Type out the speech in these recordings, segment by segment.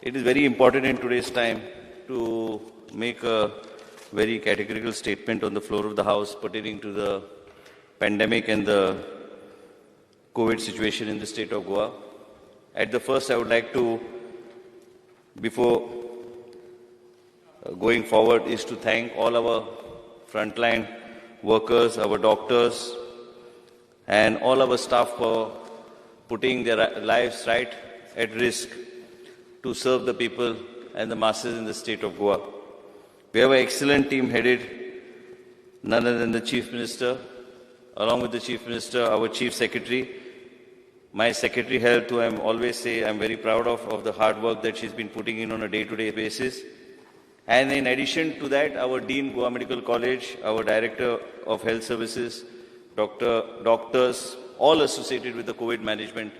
It is very important in today's time to make a very categorical statement on the floor of the House pertaining to the pandemic and the COVID situation in the state of Goa. At the first, I would like to, before going forward, is to thank all our frontline workers, our doctors, and all our staff for putting their lives right at risk to serve the people and the masses in the state of Goa. We have an excellent team headed none other than the Chief Minister, along with the Chief Minister, our Chief Secretary, my Secretary Health, who I'm always say I'm very proud of the hard work that she's been putting in on a day-to-day basis. And in addition to that, our Dean, Goa Medical College, our Director of Health Services, doctors, all associated with the COVID management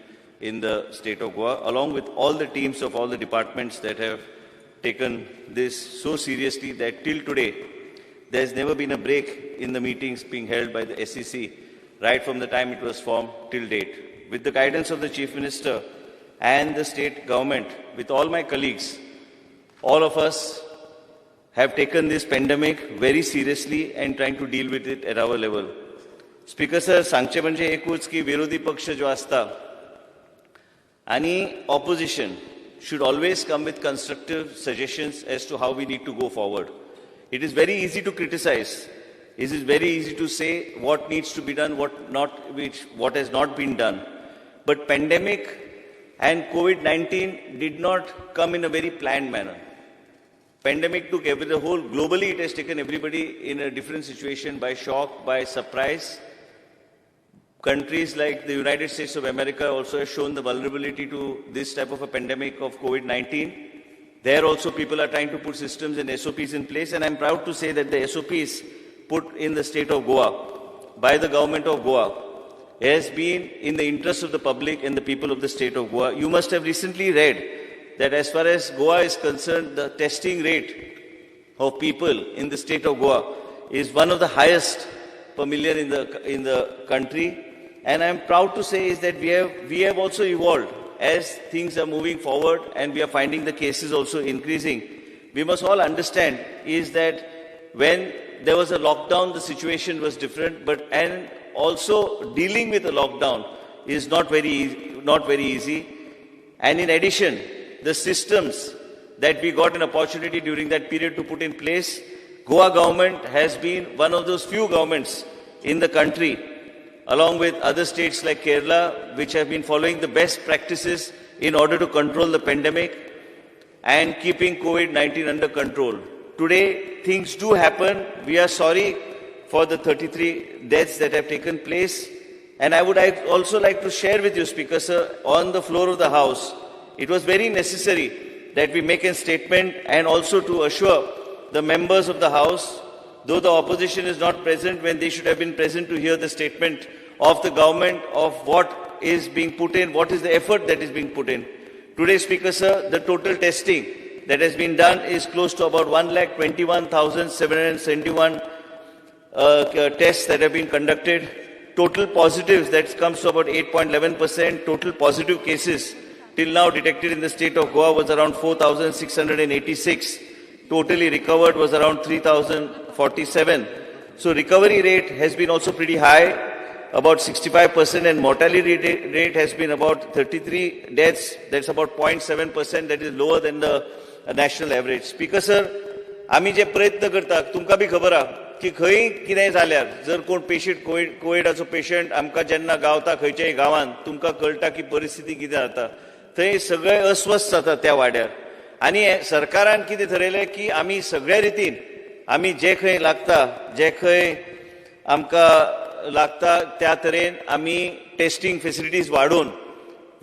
in the state of Goa, along with all the teams of all the departments that have taken this so seriously that till today, there's never been a break in the meetings being held by the SEC right from the time it was formed till date. With the guidance of the Chief Minister and the state government, with all my colleagues, all of us have taken this pandemic very seriously and trying to deal with it at our level. Speaker sir, सांगचें म्हणजे एकूच की विरोधी पक्ष जो आसता आनी opposition should always come with constructive suggestions as to how we need to go forward. It is very easy to criticize. It is very easy to say what needs to be done, what not, which, what has not been done. But pandemic and COVID-19 did not come in a very planned manner. Pandemic took the whole, globally it has taken everybody in a different situation by shock, by surprise. Countries like the United States of America also have shown the vulnerability to this type of a pandemic of COVID-19. There also people are trying to put systems and SOPs in place, and I'm proud to say that the SOPs put in the state of Goa by the government of Goa has been in the interest of the public and the people of the state of Goa. You must have recently read that as far as Goa is concerned, the testing rate of people in the state of Goa is one of the highest per million in the country. And I'm proud to say is that we have also evolved as things are moving forward and we are finding the cases also increasing. We must all understand is that when there was a lockdown, the situation was different, but and also dealing with a lockdown is not very easy. And in addition, the systems that we got an opportunity during that period to put in place, Goa government has been one of those few governments in the country, along with other states like Kerala, which have been following the best practices in order to control the pandemic and keeping COVID-19 under control. Today, things do happen. We are sorry for the 33 deaths that have taken place. And I would also like to share with you, Speaker sir, on the floor of the House, it was very necessary that we make a statement and also to assure the members of the House, though the opposition is not present when they should have been present to hear the statement of the government of what is being put in, what is the effort that is being put in. Today, Speaker sir, the total testing that has been done is close to about 1,21,771 tests that have been conducted. Total positives, that comes to about 8.11%. Total positive cases till now detected in the state of Goa was around 4,686. Totally recovered was around 3,047. So recovery rate has been also pretty high, about 65%, and mortality rate has been about 33 deaths. That's about 0.7%. That is lower than the national average. Speaker sir, आमी जे प्रयत्न करता, तुमकां बी खबर आहा की खंय कितेंय जाल्यार जर कोण पेशंट कोविड कोविडाचो पेशंट आमकां जेन्ना गावता खंयच्याय गांवांत, तुमकां कळटा की परिस्थिती कितें जाता. थंय सगळे अस्वस्थ जाता त्या वाड्यार. आनी सरकारान कितें थरयलें की आमी सगळ्या रितीन आमी जे खंय लागता, जे खंय आमकां लागता, त्या तरेन आमी टेस्टींग फेसिलिटीज वाडोवन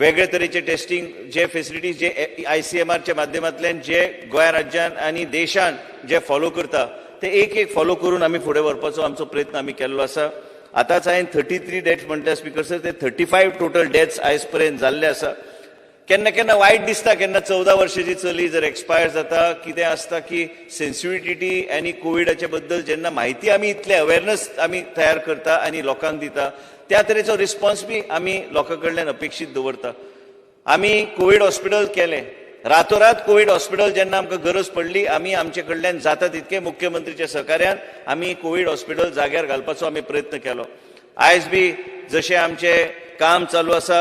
वेगळे तरेचे टेस्टींग जे फेसिलिटीज जे आयसीएमआरच्या माध्यमांतल्यान जे गोंया राज्यान आनी देशान जे फॉलो करता, ते एक एक फॉलो करून आमी फुडें व्हरपाचो आमचो प्रयत्न आमी केल्लो आसा. आतांच हांवें 33 डेथ्स म्हणटा, स्पीकर सर, ते 35 टोटल डेथ्स आयज पर्यंत जाल्ले आसा. केन्ना केन्ना वायट दिसता, केन्ना 14 वर्साची चली जर एक्सपायर जाता. कितें आसता की सेन्सिटिविटी आनी कोविडाच्या बद्दल जेन्ना म्हायती आमी इतले अवेरनस आमी तयार करता आनी लोकांक दिता, त्या तरेचो रिस्पॉन्स बी आमी लोकां कडल्यान अपेक्षीत दवरता. आमी कोवीड हॉस्पिटल केलें. रातोरात कोवीड हॉस्पिटल जेन्ना आमकां गरज पडली, आमी आमचे कडल्यान जाता तितकें मुख्यमंत्रीच्या सहकार्यान आमी कोवीड हॉस्पिटल जाग्यार घालपाचो आमी प्रयत्न केलो. आयज बी जशें आमचें काम चालू आसा,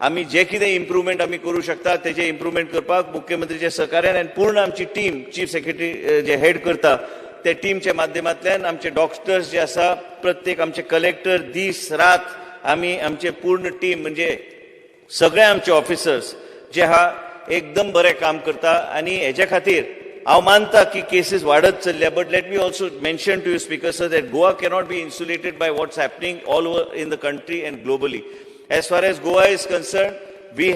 आमी जे कितें इम्प्रुवमेंट आमी करूं शकता तेजें इम्प्रुवमेंट करपाक मुख्यमंत्रीच्या सहकार्यान आनी पूर्ण आमची टीम, चीफ सेक्रेटरी जे हेड करता त्या टीमच्या माध्यमांतल्यान, आमचे डॉक्टर्स जे आसा, प्रत्येक आमचे कलेक्टर, दीस रात आमी आमचे पूर्ण टीम, म्हणजे सगळे आमचे ऑफिसर्स जे आहा, एकदम बरें काम करता. आनी हेजे खातीर हांव मानता की केसीस वाडत चल्ल्या, but let me also mention to you, speaker sir, that Goa cannot be insulated by what's happening all over in the country and globally. As far as Goa is concerned, we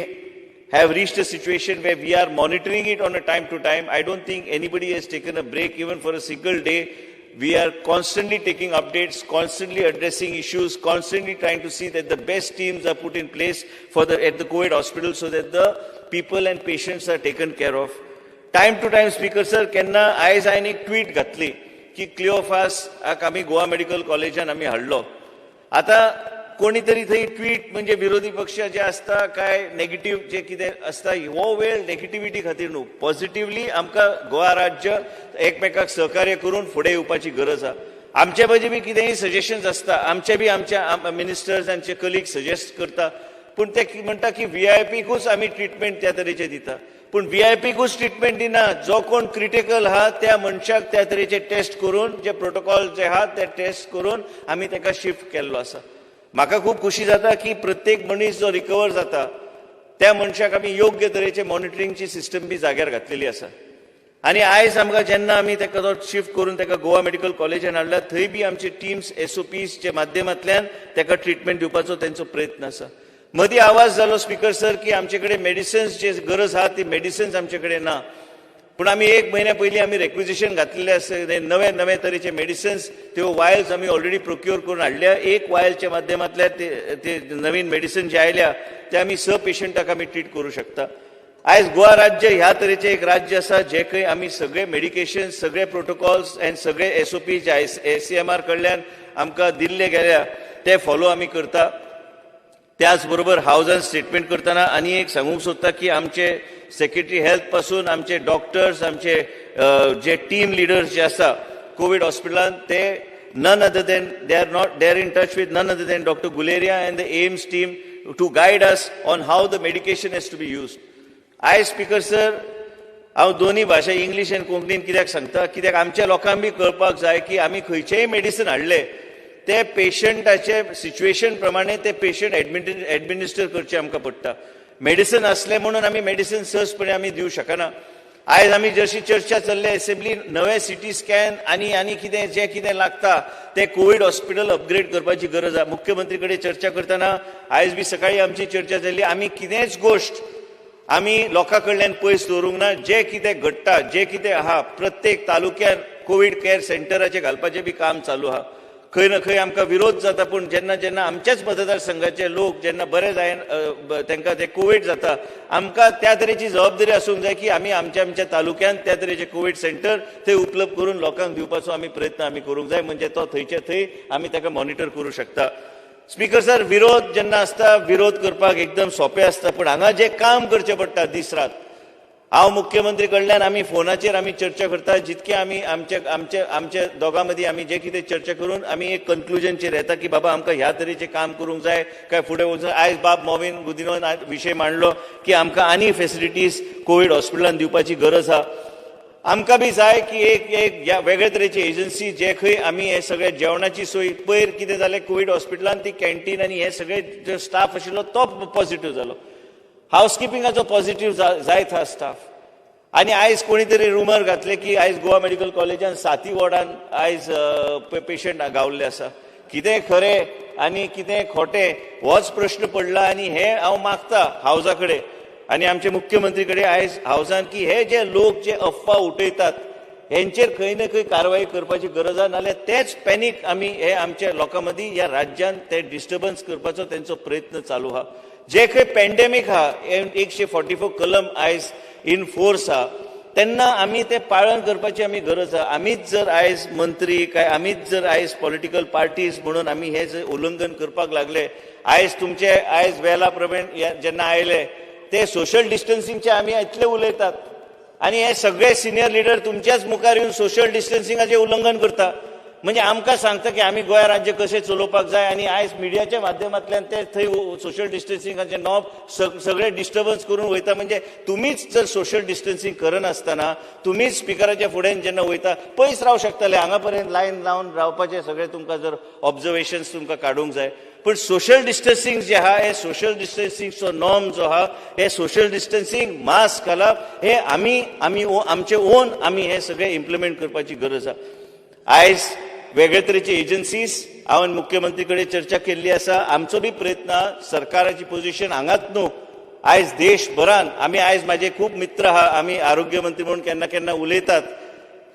have reached a situation where we are monitoring it on a time to time. I don't think anybody has taken a break even for a single day. We are constantly taking updates, constantly addressing issues, constantly trying to see that the best teams are put in place for the at the COVID hospital so that the people and patients are taken care of. Time to time, Speaker sir, केन्ना आयज हांवें एक tweet घातली की क्लिओफास आमी Goa medical कॉलेजान आमी हाडलो. आतां कोणी तरी थंय ट्वीट, म्हणजे विरोधी पक्ष जे आसता काय नेगेटीव जे कितें आसता, हो वेळ नेगेटिविटी खातीर न्हू. पॉझिटिवली आमकां गोवा राज्य एकमेकाक सहकार्य करून फुडें येवपाची गरज आसा. आमचे बी बी कितेंय सजेशन्स आसता, आमचे बी आमच्या मिनिस्टर्स, आमचे कलीग सजेस्ट करता, पूण ते म्हणटा की व्ही I पीकूच आमी ट्रिटमेंट त्या तरेचे दिता. पूण व्ही I पीकूच ट्रिटमेंट दिना, जो कोण क्रिटिकल आहा त्या मनशाक त्या तरेचे टेस्ट करून, जे प्रोटोकॉल जे आहा ते टेस्ट करून आमी ताका शिफ्ट केल्लो आसा. म्हाका खूब खुशी जाता की प्रत्येक मनीस जो रिकवर जाता त्या मनशाक आमी योग्य तरेचे मॉनिटरिंगची सिस्टम बी जाग्यार घातलेली आसा. आनी आयज आमकां जेन्ना आमी ताका तो शिफ्ट करून ताका गोवा मेडिकल कॉलेजान हाडला, थंय बी आमचे टिम्स एसओपीसच्या माध्यमांतल्यान ताका ट्रिटमेंट दिवपाचो तेंचो प्रयत्न आसा. मदीं आवाज जालो, स्पीकर सर, की आमचे कडेन मेडिसिन्स जे गरज आहा ती मेडिसिन्स आमचे कडेन ना. पूण आमी एक म्हयन्या पयलीं आमी रेक्विजिशन घातलेले आसा. नवे नवे तरेचे मेडिसिन्स, त्यो वायल्स आमी ऑलरेडी प्रोक्युअर करून हाडल्या. एक वायलच्या माध्यमांतल्यान ते ते नवीन मेडिसिन जे आयल्या ते आमी स पेशंटाक आमी ट्रीट करूं शकता. आयज गोवा राज्य ह्या तरेचें एक राज्य आसा जे खंय आमी सगळे मेडिकेशन, सगळे प्रोटोकॉल्स अँड सगळे एसओपी जे आयसीएमआर कडल्यान आमकां दिल्ले गेल्या ते फॉलो आमी करता. त्याच बरोबर हावजान स्टेटमेंट करतना आनी एक सांगूंक सोदता की आमचे सेक्रेटरी हेल्थ पासून आमचे डॉक्टर्स, आमचे जे टीम लिडर्स जे आसा कोवीड हॉस्पिटलान, ते none other than they are not they are in touch with none other than Doctor Guleria and the AIIMS team to guide us on how the medication has to be used. आयज, speaker sir, हांव दोन्ही भाशा English आनी कोंकणीन कित्याक सांगता, कित्याक आमच्या लोकांक बी कळपाक जाय की आमी खंयचेय मेडिसिन हाडले ते पेशंटाचे सिच्युएशन प्रमाणे ते पेशंट एडमिनिस्टर करचे आमकां पडटा. मेडिसिन आसलें म्हणून आमी मेडिसिन सहजपणे आमी दिवं शकना. आयज आमी जशी चर्चा चल्ल्या एसेंब्ली, नवे सिटी स्कॅन आनी आनी कितें जें कितें लागता तें कोवीड हॉस्पिटल अपग्रेड करपाची गरज आसा. मुख्यमंत्री कडेन चर्चा करतना आयज बी सकाळी आमची चर्चा जाली. आमी कितेंच गोश्ट आमी लोकां कडल्यान पयस दवरूंक ना. जें कितें घडटा, जें कितें आहा, प्रत्येक तालुक्यात कोवीड केअर सेंटराचें घालपाचें बी काम चालू आहा. खंय ना खंय आमकां विरोध जाता, पूण जेन्ना जेन्ना आमच्याच मतदारसंघाचे लोक जेन्ना बरे जायन, तांकां ते कोवीड जाता, आमकां त्या तरेची जबाबदारी आसूंक जाय की आमी आमच्या आमच्या तालुक्यांत त्या तरेचे कोवीड सेंटर थंय उपलब्ध करून लोकांक दिवपाचो आमी प्रयत्न आमी करूंक जाय. म्हणजे तो थंयचे थंय आमी ताका मॉनिटर करूं शकता. स्पीकर सर, विरोध जेन्ना आसता, विरोध करपाक एकदम सोंपें आसता, पूण हांगा जें काम करचें पडटा दीस रात, हांव मुख्यमंत्री कडल्यान आमी फोनाचेर आमी चर्चा करता. जितके आमी आमचे आमचे आमचे दोगां मदीं आमी जे कितें चर्चा करून आमी एक कन्क्लुजनचेर येता की बाबा, आमकां ह्या तरेचें काम करूंक जाय काय फुडें वचून. आयज बाब मॉविन गुदिन्होन विशय मांडलो की आमकां आनी फेसिलिटीज कोवीड हॉस्पिटलान दिवपाची गरज आहा. आमकां बी जाय की एक एक ह्या वेगळे तरेची एजन्सी जे खंय आमी हे सगळे जेवणाची सोय. पयर कितें जालें, कोवीड हॉस्पिटलान ती कॅन्टीन आनी हे सगळे जो स्टाफ आशिल्लो तो पॉझिटिव्ह जालो, हावसकिपिंगाचो पॉझिटिव्ह जायत आहा स्टाफ. आनी आयज कोणी तरी रुमर घातले की आयज गोवा मेडिकल कॉलेजान साती वॉर्डान आयज पेशंट गावल्ले आसा. कितें खरें आनी कितें खोटें होच प्रश्न पडला. आनी हे हांव मागता हावजा कडेन आनी आमचे मुख्यमंत्री कडेन आयज हावजान की हे जे लोक जे अफवा उठयतात हेंचेर खंय ना खंय कारवाई करपाची गरज आसा. नाल्यार तेच पॅनीक आमी हे आमच्या लोकां मदीं, ह्या राज्यान ते डिस्टर्बन्स करपाचो तेंचो प्रयत्न चालू आहा. जे खंय पॅन्डेमीक आहा, 144 कलम आयज इन फोर्स आहा, तेन्ना आमी तें पाळन करपाची आमी गरज आहा. आमीच जर आयज मंत्री काय आमीच जर आयज पॉलिटिकल पार्टीज म्हणून आमी हे जर उल्लंघन करपाक लागले, आयज तुमचे आयज वेला प्रमाण जेन्ना आयले ते सोशल डिस्टन्सिंगचे आमी इतले उलयतात आनी हे सगळे सिनियर लिडर तुमच्याच मुखार येवन सोशल डिस्टन्सिंगाचें उल्लंघन करता. म्हणजे आमकां सांगता की आमी गोंया राज्य कशें चलोवपाक जाय आनी आयज मिडियाच्या माध्यमांतल्यान ते थंय सोशल डिस्टन्सिंगाचें नॉब सगळे डिस्टर्बन्स करून वयता. म्हणजे तुमीच जर सोशल डिस्टन्सिंग करनासतना तुमीच स्पिकराच्या फुड्यान जेन्ना वयता, पयस रावंक शकतले, हांगा पर्यंत लायन लावन रावपाचें सगळें तुमकां जर ऑब्जर्वेशन्स तुमकां काडूंक जाय, पूण सोशल डिस्टन्सिंग जें आहा, हे सोशल डिस्टन्सिंगचो नॉर्म जो आहा, हे सोशल डिस्टन्सिंग, मास्क घालप, हे आमी आमी आमचे ओन आमी हे सगळें इम्प्लिमेंट करपाची गरज आहा. आयज वेगळे तरेचे एजन्सीज, हांवें मुख्यमंत्री कडेन चर्चा केल्ली आसा. आमचो बी प्रयत्न आहा, सरकाराची पोझिशन हांगाच न्हू, आयज देशभरान आमी, आयज म्हाजे खूब मित्र आहा, आमी आरोग्य मंत्री म्हणून केन्ना केन्ना उलयतात.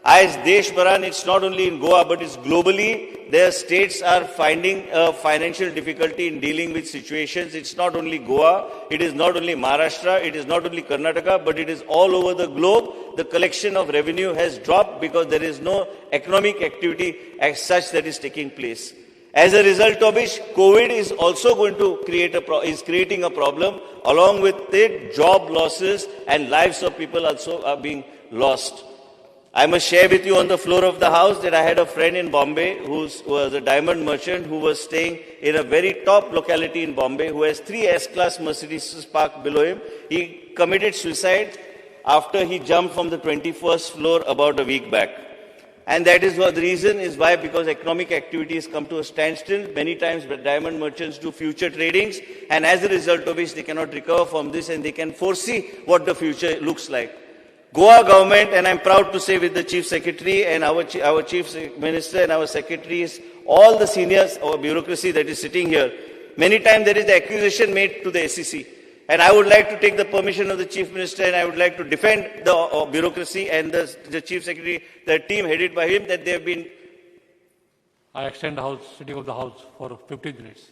आयज देशभरान, it's not only in Goa but it's globally, the states are finding financial difficulty in dealing with situations. It's not only Goa, it is not only Maharashtra, it is not only Karnataka, but it is all over the globe. The collection of revenue has dropped because there is no economic activity as such that is taking place. As a result of which, COVID is also going to create a pro- is creating a problem. Along with it, job losses and lives of people also are being lost. I must share with you on the floor of the house that I had a friend in Bombay who was a diamond merchant who was staying in a very top locality in Bombay, who has three S-class Mercedes parked below him. He committed suicide after he jumped from the 21st floor about a week back. And that is what the reason is why, because economic activity has come to a standstill. Many times diamond merchants do future tradings, and as a result of which they cannot recover from this and they can foresee what the future looks like. Goa government, and I'm proud to say with the Chief Secretary and our Chief Minister and our secretaries, all the seniors or bureaucracy that is sitting here, many times there is the accusation made to the SEC. And I would like to take the permission of the Chief Minister and I would like to defend the bureaucracy and the Chief Secretary, the team headed by him, that they have been I extend the house, sitting of the house for 15 minutes.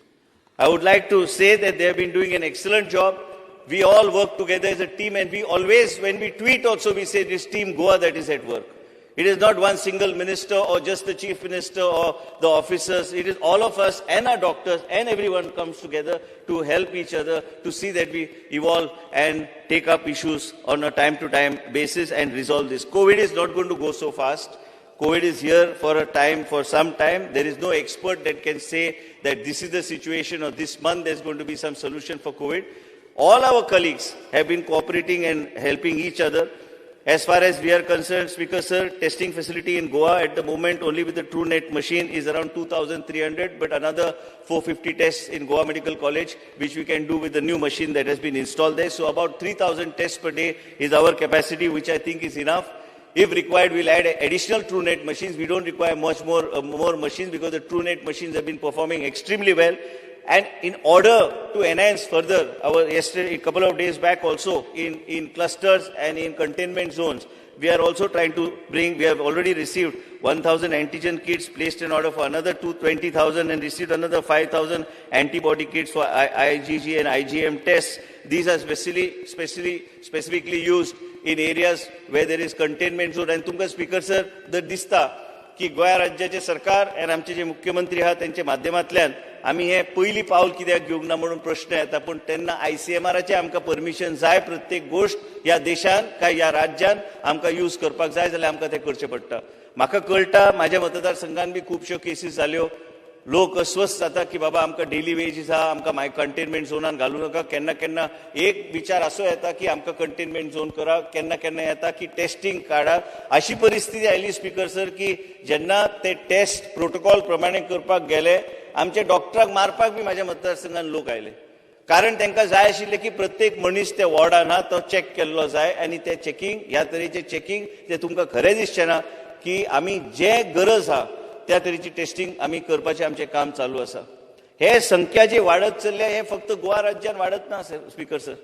I would like to say that they have been doing an excellent job. We all work together as a team, and we always, when we tweet also, we say this Team Goa that is at work. It is not one single minister or just the Chief Minister or the officers. It is all of us and our doctors and everyone comes together to help each other to see that we evolve and take up issues on a time-to-time basis and resolve this. COVID is not going to go so fast. COVID is here for a time, for some time. There is no expert that can say that this is the situation or this month there's going to be some solution for COVID. All our colleagues have been cooperating and helping each other. As far as we are concerned, Speaker sir, testing facility in Goa at the moment only with the TrueNat machine is around 2,300, but another 450 tests in Goa Medical College, which we can do with the new machine that has been installed there. So about 3,000 tests per day is our capacity, which I think is enough. If required, we'll add additional TrueNat machines. We don't require much more machines because the TrueNat machines have been performing extremely well. And in order to enhance further, our yesterday, a couple of days back also, in clusters and in containment zones, we are also trying to bring, we have already received 1,000 antigen kits, placed an order for another 20,000 and received another 5,000 antibody kits for IgG and IgM tests. These are specifically used in areas where there is containment zone. And तुमकां speaker sir जर दिसता की गोंया राज्याचे सरकार आनी आमचे जे मुख्यमंत्री आहात त्यांच्या माध्यमांतल्यान आमी हे पयलीं पावल कित्याक घेवंक ना म्हणून प्रश्न येता. पूण तेन्ना आयसीएमआराचें आमकां परमिशन जाय. प्रत्येक गोश्ट ह्या देशान काय ह्या राज्यान आमकां यूज करपाक जाय जाल्यार आमकां तें करचें पडटा. म्हाका कळटा, म्हाज्या मतदारसंघान बी खुबश्यो केसीस जाल्यो. लोक अस्वस्थ जाता की बाबा आमकां डेली वेजीस आहा, आमकां मागीर कंटेनमेंट झोनान घालूं नाका. केन्ना केन्ना एक विचार असो येता की आमकां कंटेनमेंट झोन करा, केन्ना केन्ना येता की टेस्टिंग काडा. अशी परिस्थिती आयली स्पीकर सर की जेन्ना ते टेस्ट प्रोटोकॉल प्रमाणे करपाक गेले, आमच्या डॉक्टराक मारपाक बी म्हाज्या मतदारसंघान लोक आयले, कारण तांकां जाय आशिल्लें की प्रत्येक मनीस त्या वॉर्डान आहा तो चॅक केल्लो जाय. आनी ते चॅकिंग, ह्या तरेचें चॅकिंग तें तुमकां खरें दिसचें ना की आमी जे गरज आहा त्या तरेची टेस्टिंग आमी करपाचें आमचें काम चालू आसा. हे संख्या जी वाडत चल्ल्या, हे फक्त गोवा राज्यान वाडत ना स्पीकर सर.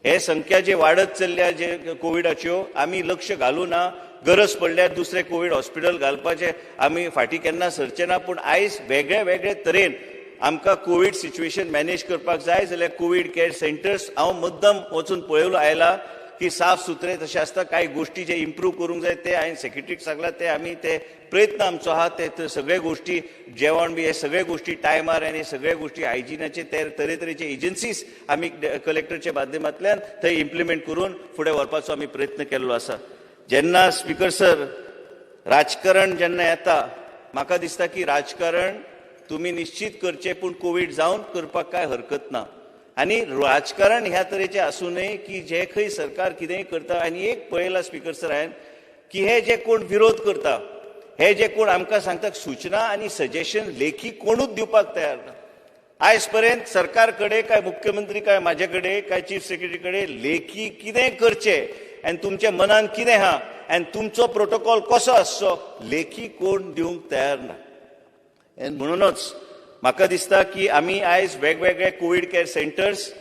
हे संख्या जी वाडत चल्ल्या जे कोविडाच्यो, आमी लक्ष घालूं ना. गरज पडल्यार दुसरें कोवीड हॉस्पिटल घालपाचें आमी फाटीं केन्ना सरचे ना. पूण आयज वेगळे वेगळे तरेन आमकां कोवीड सिच्युएशन मॅनेज करपाक जाय जाल्यार कोवीड केअर सेंटर्स, हांव मुद्दम वचून पळयलो आयला. की साफ सुथरे तशें आसता. कांय गोश्टी जे इम्प्रूव करूंक जाय ते हांवें सेक्रेटरीक सांगलां, ते आमी ते प्रयत्न आमचो आहा. ते सगळे गोश्टी जेवण बी हे सगळे गोश्टी टायमार आनी सगळे गोश्टी हायजिनाचे ते तरेतरेचे एजन्सीज आमी कलेक्टरच्या माध्यमांतल्यान थंय इम्प्लिमेंट करून फुडें व्हरपाचो आमी प्रयत्न केल्लो आसा. जेन्ना स्पीकर सर राजकारण जेन्ना येता, म्हाका दिसता की राजकारण तुमी निश्चित करचें, पूण कोवीड जावन करपाक कांय हरकत ना. आनी राजकारण ह्या तरेचें आसूं नये की जे खंय सरकार कितेंय करता. आनी एक पळयलां स्पीकर सर हांवें की हे जे कोण विरोध करता, हे जे कोण आमकां सांगता, सुचना आनी सजेशन लेखी कोणूच दिवपाक तयार ना. आयज पर्यंत सरकार कडेन काय मुख्यमंत्री काय म्हाजे कडेन काय चीफ सेक्रेटरी कडेन लेखी कितें करचें आनी तुमच्या मनान कितें आहा आनी तुमचो प्रोटोकॉल कसो आसचो, लेखी कोण दिवंक तयार ना. आनी म्हणूनच म्हाका दिसता की आमी आयज वेगवेगळे कोवीड केअर सेंटर्स,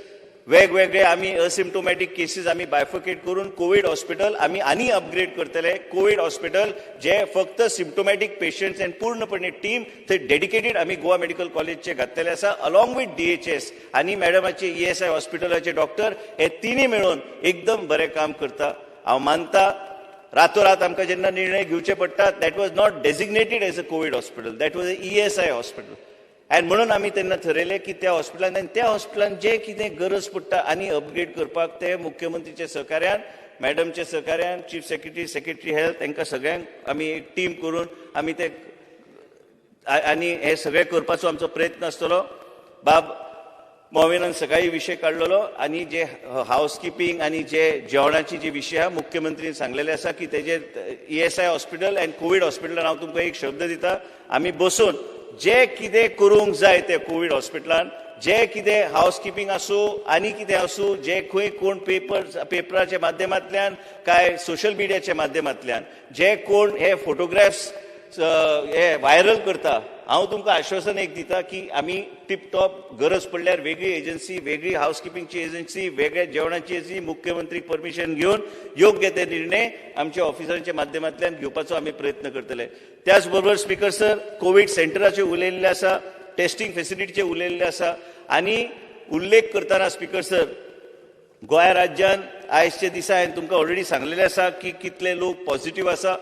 वेगवेगळे आमी असिम्टोमॅटीक केसीस आमी बायफर्केट करून कोवीड हॉस्पिटल आमी आनी अपग्रेड करतले. कोवीड हॉस्पिटल जे फक्त सिम्टोमॅटीक पेशंट्स आनी पूर्णपणे टीम थंय डेडिकेटेड आमी गोवा मेडिकल कॉलेजचे घातलेले आसा, अलॉंग विथ डीएचएस आनी मॅडमाचे ईएसआय हॉस्पिटलाचे डॉक्टर, हे तिन्ही मेळून एकदम बरें काम करता. हांव मानता, रातोरात आमकां जेन्ना निर्णय घेवचे पडटा, that was not designated as a COVID hospital, that was a ESI hospital. आनी म्हणून आमी तेन्ना थरयलें की त्या हॉस्पिटलान आनी त्या हॉस्पिटलान जे कितें गरज पडटा आनी अपग्रेड करपाक, ते मुख्यमंत्रीच्या सहकार्यान, मॅडमच्या सहकार्यान, चीफ सेक्रेटरी, सेक्रेटरी हेल्थ, तांकां सगळ्यांक आमी एक टीम करून आमी ते आनी हे सगळें करपाचो आमचो प्रयत्न आसतलो. बाब मोविनान सकाळी विशय काडलेलो आनी जे हावस किपींग आनी जे जेवणाची जे विशय आहा, मुख्यमंत्रीन सांगलेले आसा की तेजेर ईएसआय हॉस्पिटल आनी कोवीड हॉस्पिटलान हांव तुमकां एक शब्द दिता, आमी बसून जे कितें करूंक जाय ते कोवीड हॉस्पिटलान जे कितें हावस किपींग आसूं आनी कितें आसूं, जे खंय कोण पेपराच्या माध्यमांतल्यान काय सोशल मिडियाच्या माध्यमांतल्यान जे कोण हे फोटोग्राफ्स हे व्हायरल करता, हांव तुमकां आश्वासन एक दिता की आमी टिपटॉप, गरज पडल्यार वेगळी एजन्सी, वेगळी हावस किपिंगची एजन्सी, वेगळ्या जेवणाची एजन्सी, मुख्यमंत्री परमिशन घेवन योग्य ते निर्णय आमच्या ऑफिसरांच्या माध्यमांतल्यान घेवपाचो आमी प्रयत्न करतले. त्याच बरोबर स्पीकर सर, कोवीड सेंटराचे उलयल्ले आसा, टेस्टिंग फेसिलिटीचे उलयल्ले आसा. आनी उल्लेख करतना स्पीकर सर, गोंय राज्यान आयजच्या दिसा हांवें तुमकां ऑलरेडी सांगलेलें आसा की कितले लोक पॉझिटीव आसा,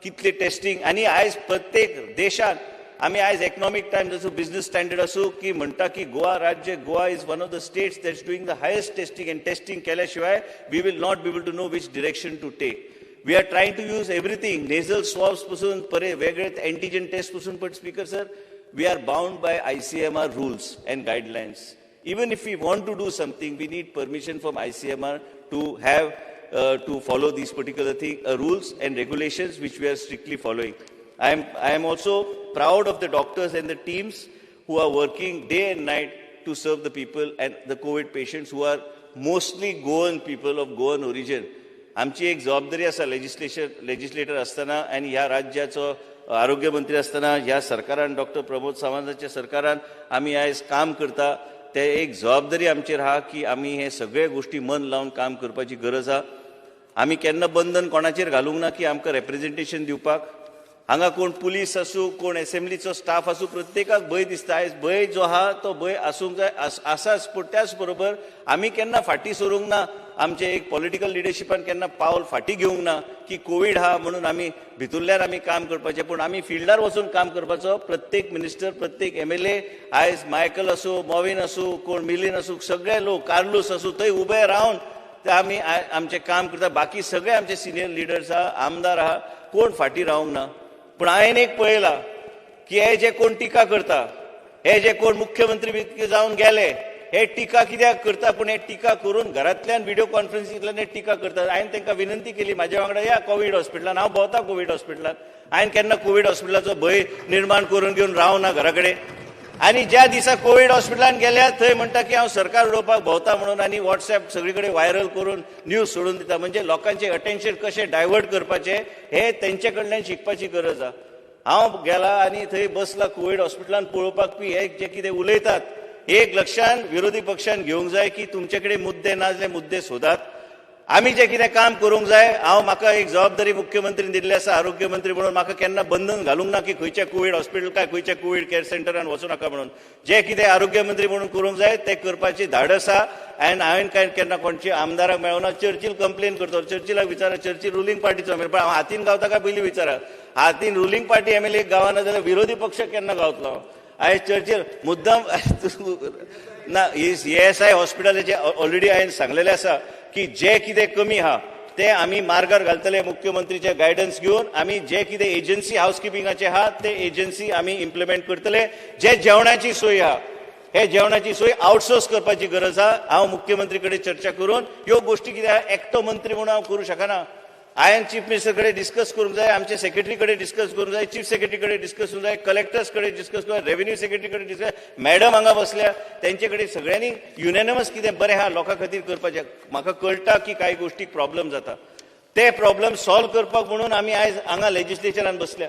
कितले टेस्टिंग. आनी आयज प्रत्येक देशान आमी आयज इकनॉमीक टायम्स आसूं, बिझनस स्टँडर्ड आसूं, की म्हणटा की गोवा राज्य, Goa is one of the states that's doing the highest testing. And testing केल्या शिवाय we will not be able to know which direction to take. We are trying to use everything, nasal swabs पासून परे वेगळे antigen taste पासून, but speaker sir, we are bound by ICMR rules and guidelines. Even if we want to do something, we need permission from ICMR to have to follow these particular rules and regulations, which we are strictly following. I am also proud of the doctors and the teams who are working day and night to serve the people and the COVID patients, who are mostly Goan people of Goan origin. आमची एक जबाबदारी आसा legislator आसतना आनी ह्या राज्याचो आरोग्य मंत्री आसतना, ह्या सरकारान, डॉक्टर प्रमोद सावंताच्या सरकारान आमी आयज काम करता, ते एक जबाबदारी आमचेर आहा की आमी हे सगळे गोश्टी मन लावन काम करपाची गरज आहा. आमी केन्ना बंधन कोणाचेर घालूंक ना की आमकां रेप्रेझेंटेशन दिवपाक. हांगा कोण पुलीस आसूं, कोण एसेंब्लीचो स्टाफ आसूं, प्रत्येकाक भंय दिसता. आयज भंय जो आहा तो भंय आसूंक जाय, आसाच, पूण त्याच बरोबर आमी केन्ना फाटीं सरूंक ना. आमचे एक पॉलिटिकल लिडरशिपान केन्ना पावल फाटीं घेवंक ना की कोवीड आहा म्हणून आमी भितुरल्यान आमी काम करपाचें, पूण आमी फिल्डार वचून काम करपाचो. प्रत्येक मिनिस्टर, प्रत्येक एमएलए, आयज मायकल आसूं, मोविन आसूं, कोण मिलीन आसूं, सगळे लोक, कार्लूस आसूं, थंय उबे रावन ते आमी आमचें काम करता. बाकी सगळे आमचे सिनियर लिडर्स आहा, आमदार आहा, कोण फाटीं रावंक ना. पूण हांवें एक पळयलां की हे जे कोण टिका करता, हे जे कोण मुख्यमंत्री बी जावन गेले, हे टिका कित्याक करता? पूण हे टिका करून घरांतल्यान व्हिडिओ कॉन्फरन्सींतल्यान हे टिका करतात. हांवें तांकां विनंती केली, म्हाज्या वांगडा या कोवीड हॉस्पिटलान. हांव भोंवता कोवीड हॉस्पिटलान. हांवें केन्ना कोवीड हॉस्पिटलाचो भंय निर्माण करून घेवन रावना घरा कडेन. आनी ज्या दिसा कोवीड हॉस्पिटलान गेल्या थंय म्हणटा की हांव सरकार उडोवपाक भोंवता म्हणून, आनी वॉट्सॅप सगळी कडेन व्हायरल करून न्यूज सोडून दिता. म्हणजे लोकांचें अटेन्शन कशें डायवर्ट करपाचें हें तेंचे कडल्यान शिकपाची गरज आहा. हांव गेला आनी थंय बसला कोवीड हॉस्पिटलान पळोवपाक की हे जे कितें उलयतात, एक लक्षान विरोधी पक्षान घेवंक जाय की तुमचे कडेन मुद्दे ना जाल्यार मुद्दे सोदात. आमी जें कितें काम करूंक जाय, हांव म्हाका एक जबाबदारी मुख्यमंत्रीन दिल्ली आसा आरोग्य मंत्री म्हणून. म्हाका केन्ना बंधन घालूंक ना की खंयच्या कोवीड हॉस्पिटल काय खंयच्या कोवीड केअर सेंटरान वचूं नाका म्हणून. जें कितें आरोग्य मंत्री म्हणून करूंक जाय तें करपाची धाडस आहा. आनी हांवें काय केन्ना कोणची आमदाराक मेळना, चर्चील कंप्लेन करतो. चर्चिलाक विचारा, चर्चील रुलींग पार्टीचो एमएलए, पण हांव हातीन गावता काय पयलीं विचारा. हातीन रुलींग पार्टी एमएलए गावना जाल्यार विरोधी पक्ष केन्ना गावतलो? आयज चर्चील मुद्दाम ना. ईएसआय हॉस्पिटलाचे ऑलरेडी हांवें सांगलेलें आसा की जे कितें कमी आहा ते आमी मार्गार घालतले. मुख्यमंत्रीचे गायडन्स घेवन आमी जे कितें एजन्सी हावसकिपिंगाचे आहा ते एजन्सी आमी इम्प्लिमेंट करतले. जे जेवणाची सोय आहा, हे जेवणाची सोय आउटसोर्स करपाची गरज आहा. हांव मुख्यमंत्री कडेन चर्चा करून ह्यो गोश्टी, कितें आहा, एकटो मंत्री म्हणून हांव करूं शकना. हांवें चीफ मिनिस्टर कडेन डिस्कस करूंक जाय, आमचे सेक्रेटरी कडेन डिस्कस करूंक जाय, चीफ सेक्रेटरी कडेन डिस्कस करूंक जाय, कलेक्टर्स कडेन डिस्कस करूंक जाय, रेव्हेन्यू सेक्रेटरी कडेन डिस्कस, मॅडम हांगा बसल्या, तेंचे कडेन सगळ्यांनी युनॅनमस कितें बरें आहा लोकां खातीर करपाचें. म्हाका कळटा की कांय गोश्टीक प्रॉब्लम जाता, ते प्रॉब्लम सॉल्व करपाक म्हणून आमी आयज हांगा लेजिस्लेचरान बसल्या.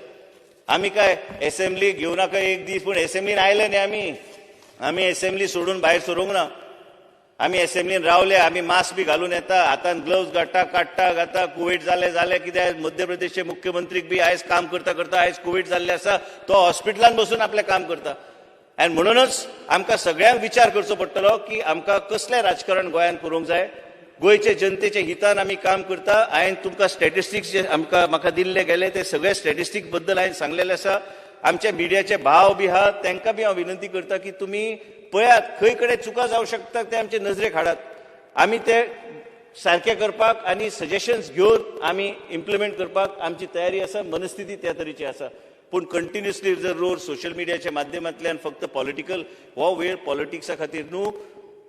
आमी काय एसेंब्ली घेवं नाका एक दीस, पूण एसेंब्लीन आयले न्ही आमी. आमी एसेंब्ली सोडून भायर सरूंक ना. आमी एसेंब्लीन रावले. आमी मास्क बी घालून येता, हातान ग्लव्स घालता, काडटा, घाता. कोवीड जालें जालें कितें, मध्य प्रदेशचे मुख्यमंत्रीक बी आयज काम करता करता आयज कोवीड जाल्लें आसा. तो हॉस्पिटलान बसून आपलें काम करता. आनी म्हणूनच आमकां सगळ्यांक विचार करचो पडटलो की आमकां कसलें राजकारण गोंयांत करूंक जाय. गोंयचे जनतेच्या हितान आमी काम करता. हांवें तुमकां स्टॅटिस्टिक्स जे आमकां म्हाका दिल्ले गेले ते सगळे स्टॅटिस्टीक बद्दल हांवें सांगलेले आसा. आमच्या मिडियाचे भाव बी आहात, तांकां बी हांव विनंती करता की तुमी पळयात, खंय कडेन चुका जावं शकता ते आमचे नजरेक हाडात. आमी ते सारके करपाक आनी सजेशन्स घेवन आमी इम्प्लिमेंट करपाक आमची तयारी आसा, मनस्थिती त्या तरेची आसा. पूण कंटिन्युअसली जर रोज सोशल मिडियाच्या माध्यमांतल्यान फक्त पॉलिटिकल, हो वेळ पॉलिटिक्सा खातीर न्हू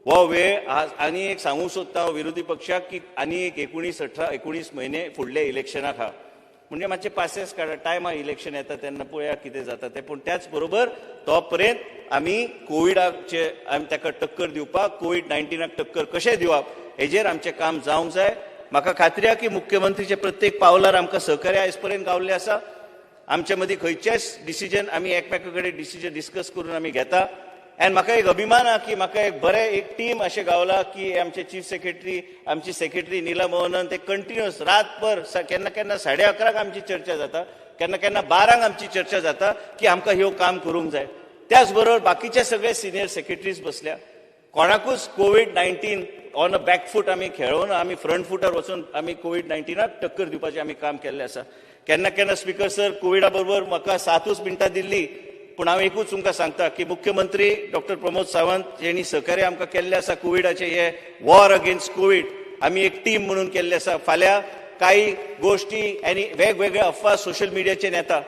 हो वेळ. आनी एक सांगूंक सोदता हांव विरोधी पक्षाक की आनी एक 19, 18, 19 म्हयने फुडले इलेक्शनाक आहा, म्हणजे मातशे पासियेंस काडा. टायम आहा, इलेक्शन येता तेन्ना पळोवया कितें जाता तें. पूण त्याच बरोबर तो पर्यंत आमी कोविडाचे आमी ताका टक्कर दिवपाक, कोवीड 19 टक्कर कशें दिवप हेजेर आमचें काम जावंक जाय. म्हाका खात्री आहा की मुख्यमंत्रीचे प्रत्येक पावलार आमकां सहकार्य आयज पर्यंत गावल्लें आसा. आमचे मदीं खंयचेच डिसिजन आमी एकमेका कडेन डिसिजन डिस्कस करून आमी घेता. आनी म्हाका एक अभिमान आहा की म्हाका एक बरें एक टीम अशें गावला की आमचे चीफ सेक्रेटरी, आमची सेक्रेटरी निला मोहनन, ते कंटिन्युअस रातभर, केन्ना केन्ना 11:30 आमची चर्चा जाता, केन्ना केन्ना 12 आमची चर्चा जाता की आमकां ह्यो काम करूंक जाय. त्याच बरोबर बाकीचे सगळे सिनियर सेक्रेटरीज बसल्या. कोणाकूच कोवीड 19 ऑन अ बॅकफूट आमी खेळोवन आमी फ्रंट फुटार वचून आमी कोवीड 19 टक्कर दिवपाचें आमी काम केल्लें आसा. केन्ना केन्ना स्पीकर सर, कोविडा बरोबर म्हाका 7ूच मिनटां दिल्ली, पूण हांव एकूच तुमकां सांगता की मुख्यमंत्री डॉक्टर प्रमोद सावंत हेणी सहकार्य आमकां केल्लें आसा. कोविडाचें हे वॉर अगेन्स्ट कोवीड आमी एक टीम म्हणून केल्लें आसा. फाल्यां कांय गोश्टी आनी वेगवेगळे अफवा सोशल मिडियाचेर येता.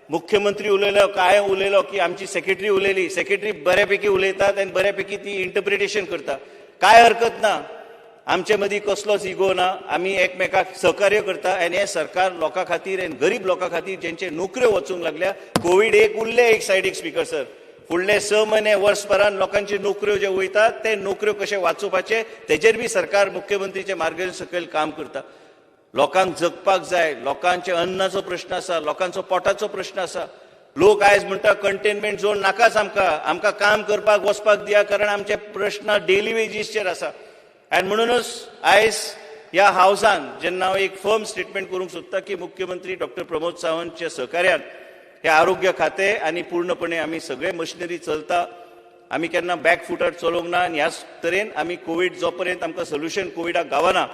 मुख्यमंत्री उलयलो, काय उलयलो की आमची सेक्रेटरी उलयली. सेक्रेटरी बऱ्यापैकी उलयतात आनी बऱ्यापैकी ती इंटरप्रिटेशन करता. काय हरकत ना. आमचे मदीं कसलोच इगो ना. आमी एकमेकाक सहकार्य करता आनी हें सरकार लोकां खातीर आनी गरीब लोकां खातीर, जेंचे नोकऱ्यो वचूंक लागल्या. कोवीड एक उरले एक सायडीक स्पीकर सर, फुडले 6 म्हयने वर्सभरान लोकांच्यो नोकऱ्यो ज्यो वयतात ते नोकऱ्यो कशे वाचोवपाचे तेजेर बी सरकार मुख्यमंत्रीचे मार्गदर्शन सकयल काम करता. लोकांक जगपाक जाय. लोकांचे अन्नाचो प्रश्न आसा, लोकांचो पोटाचो प्रश्न आसा. लोक आयज म्हणटा, कंटेनमेंट झोन नाकाच आमकां, आमकां काम करपाक वचपाक दिया, कारण आमचे प्रश्न डेली वेजीसचेर आसा. आनी म्हणूनच आयज ह्या हावसान जेन्ना हांव एक फर्म स्टेटमेंट करूंक सोदता की मुख्यमंत्री डॉक्टर प्रमोद सावंतच्या सहकार्यान हे आरोग्य खातें आनी पूर्णपणे आमी सगळे मशिनरी चलता. आमी केन्ना बॅक फुटार चलोवंक ना. आनी ह्याच तरेन आमी कोवीड जो पर्यंत आमकां सोल्युशन कोविडाक गावना,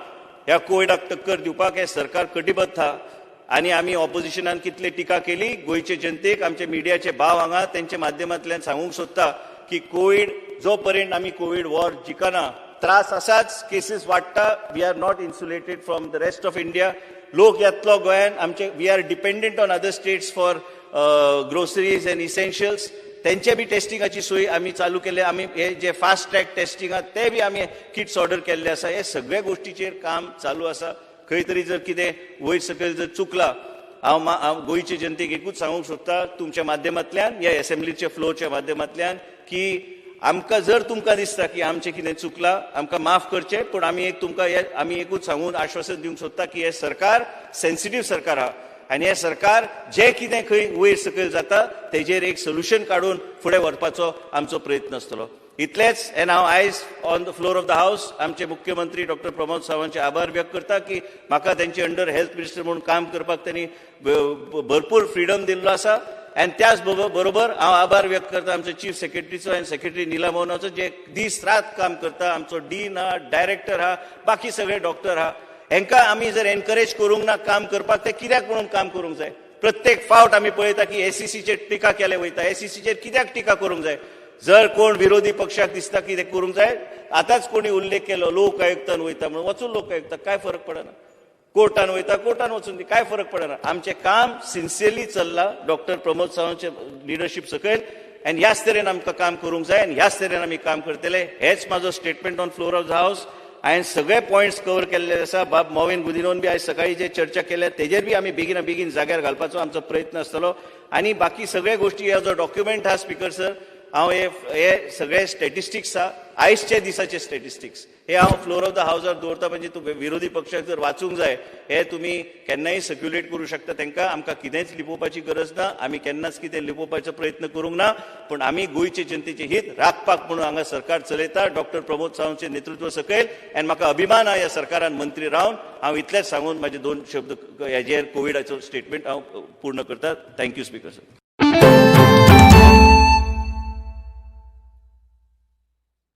ह्या कोविडाक टक्कर दिवपाक हें सरकार कटिबद्ध आहा. आनी आमी ऑपोजिशनान कितले टिका केली, गोंयचे जनतेक आमचे मिडियाचे भाव हांगा तेंच्या माध्यमांतल्यान सांगूंक सोदता की कोवीड जो पर्यंत आमी कोवीड वॉर जिखना, त्रास आसाच, केसीस वाडटा. We are not insulated from the rest of India. लोक येतलो गोंयान आमचे. We are dependent on other states for groceries and essentials. तेंचे बी टेस्टिंगाची सोय आमी चालू केले. आमी हे जे फास्ट ट्रॅक टेस्टिंग आहा ते बी आमी किट्स ऑर्डर केल्ले आसा. हे सगळ्या गोश्टीचेर काम चालू आसा. खंय तरी जर कितें वयर सकयल जर चुकला, हांव गोंयचे जनतेक एकूच सांगूंक सोदता तुमच्या माध्यमांतल्यान, ह्या एसेंब्लीच्या फ्लोरच्या माध्यमांतल्यान, की आमकां जर तुमकां दिसता की आमचें कितें चुकलां, आमकां माफ करचें. पूण आमी एक तुमकां हे आमी एकूच सांगून आश्वासन दिवंक सोदता की हें सरकार सेन्सिटीव सरकार आहा आनी हें सरकार जें कितें खंय वयर सकयल जाता तेजेर एक सोल्युशन काडून फुडें व्हरपाचो आमचो प्रयत्न आसतलो. इतलेंच. एन्ड हांव आयज on the floor of the house आमचे मुख्यमंत्री डॉक्टर प्रमोद सावंतचे आभार व्यक्त करता की म्हाका तेंचे अंडर हेल्थ मिनिस्टर म्हणून काम करपाक त्यांनी भरपूर फ्रिडम दिल्लो आसा. आनी त्याच बरोबर हांव आभार व्यक्त करता आमचे चीफ सेक्रेटरीचो आनी सेक्रेटरी निला मोहनाचो, जे दीस रात काम करता. आमचो डीन आहा, डायरेक्टर आहा, बाकी सगळे डॉक्टर आहा. हेंकां आमी जर एनकरेज करूंक ना काम करपाक, ते कित्याक म्हणून काम करूंक जाय? प्रत्येक फावट आमी पळयता की एसीसीचेर टिका केले वयता. एसीसीचेर कित्याक टिका करूंक जाय? जर कोण विरोधी पक्षाक दिसता की ते करूंक जाय, आतांच कोणी उल्लेख केलो, लोक आयुक्तान वयता म्हणून, वचून लोक आयुक्ता, काय फरक पडना. कोर्टान वयता, कोर्टान वचून दी, काय फरक पडना. आमचें काम सिन्सियरली चल्लां डॉक्टर प्रमोद सावंतचे लिडरशीप सकयल आनी ह्याच तरेन आमकां काम करूंक जाय आनी ह्याच तरेन आमी काम करतले. हेच म्हाजो statement on floor of the house. हांवें सगळे पॉयंट्स कवर केल्ले आसा. बाब मॉविन गुदिनोन बी आयज सकाळी जे चर्चा केल्या, तेजेर बी आमी बेगीना बेगीन जाग्यार घालपाचो आमचो प्रयत्न आसतलो. आनी बाकी सगळे गोश्टी, ह्यो जो डॉक्युमेंट आहा स्पीकर सर, हांव हे हे सगळे स्टॅटिस्टिक्स आहा, आयजच्या दिसाचे स्टॅटिस्टिक्स, हे हांव फ्लोर ऑफ the हावजार दवरता. म्हणजे तूं विरोधी पक्षाक जर वाचूंक जाय, हे तुमी केन्नाय सर्क्युलेट करूं शकता तांकां. आमकां कितेंच लिपोवपाची गरज ना. आमी केन्नाच कितें लिपोवपाचो प्रयत्न करूंक ना, पूण आमी गोंयचे जनतेचे हित राखपाक म्हणून हांगा सरकार चलयता डॉक्टर प्रमोद सावंतचे नेतृत्व सकयल. आनी म्हाका अभिमान आहा ह्या सरकारान मंत्री रावन. हांव इतलेंच सांगून म्हाजे दोन शब्द हेजेर कोविडाचो स्टेटमेंट हांव पूर्ण करता. Thank you, speaker sir.